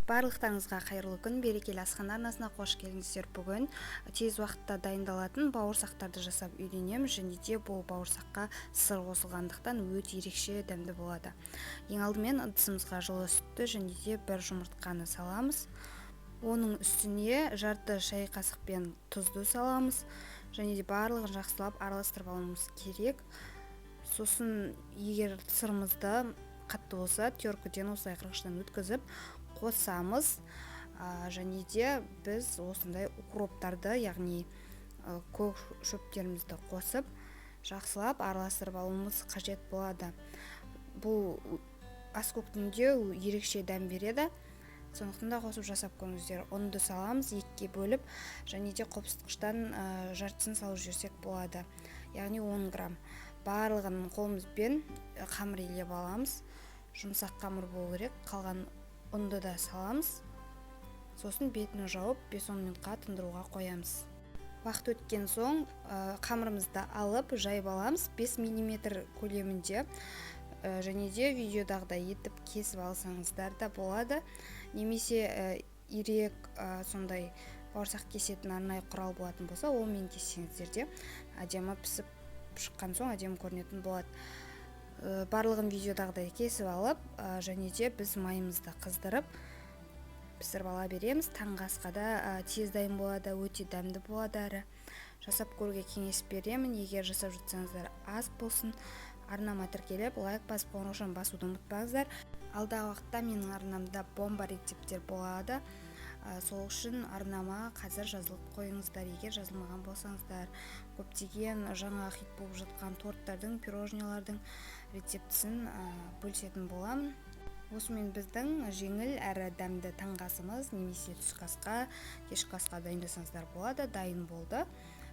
Барлықтарыңызға қайырлы күн! Берекелі асхана арнасына қош келдіңіздер! Бүгін тез уақытта дайындалатын бауырсақтарды жасап үйренеміз және де бұл бауырсаққа сыр қосылғандықтан, өте ерекше дәмді болады. Ең алдымен ыдысымызға жылы сүтті және де бір жұмыртқаны саламыз. Оның үстіне жарты шай қасықпен тұзды саламыз және де барлығын жақсылап араластырып алуымыз керек. Сосын егер сырымызды қатты болса, теркіден, осылай қырғыштан өткізіп қосамыз. Және де біз осындай укроптарды, яғни көк шөптерімізді қосып, жақсылап араластырып алуымыз қажет болады. Бұл аскөктің де ерекше дәм береді, сондықтан да қосып жасап көріңіздер. Ұнды саламыз екіге бөліп және де қопсытқыштан жартысын салып жіберсек болады, яғни 10 грамм. Барлығын қолымызбен қамыр илеп аламыз, жұмсақ қамыр болу керек. Қалған ұнды да саламыз. Сосын бетін жауып, 5-10 минутқа тындыруға қоямыз. Уақыт өткен соң қамырымызды алып, жайып аламыз 5 мм көлемінде және де видеодағыдай етіп кесіп алсаңыздар да болады немесе ирек, сондай бауырсақ кесетін арнайы құрал болатын болса, онымен кессеңіздер де әдемі пісіп шыққан соң әдемі көрінетін болады. Барлығын видеодағыдай кесіп алып және де біз майымызды қыздырып, пісіріп ала береміз. Таңғы асқа да тез дайын болады, өте дәмді болады әрі жасап көруге кеңес беремін. Егер жасап жатсаңыздар, ас болсын! Арнама тіркеліп, лайк басып, қоңыраушаны басуды ұмытпаңыздар. Алдағы уақытта менің арнамда бомба рецепттер болады, сол үшін арнама қазір жазылып қойыңыздар, егер жазылмаған болсаңыздар. Көптеген жаңа хит болып жатқан торттардың, пирожныйлардың рецептісін бөлісетін боламын. Осымен біздің жеңіл әрі дәмді таңғы асымыз немесе түскі асқа, кешкі асқа дайындасаңыздар болады, дайын болды.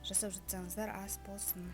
Жасап жатсаңыздар, ас болсын!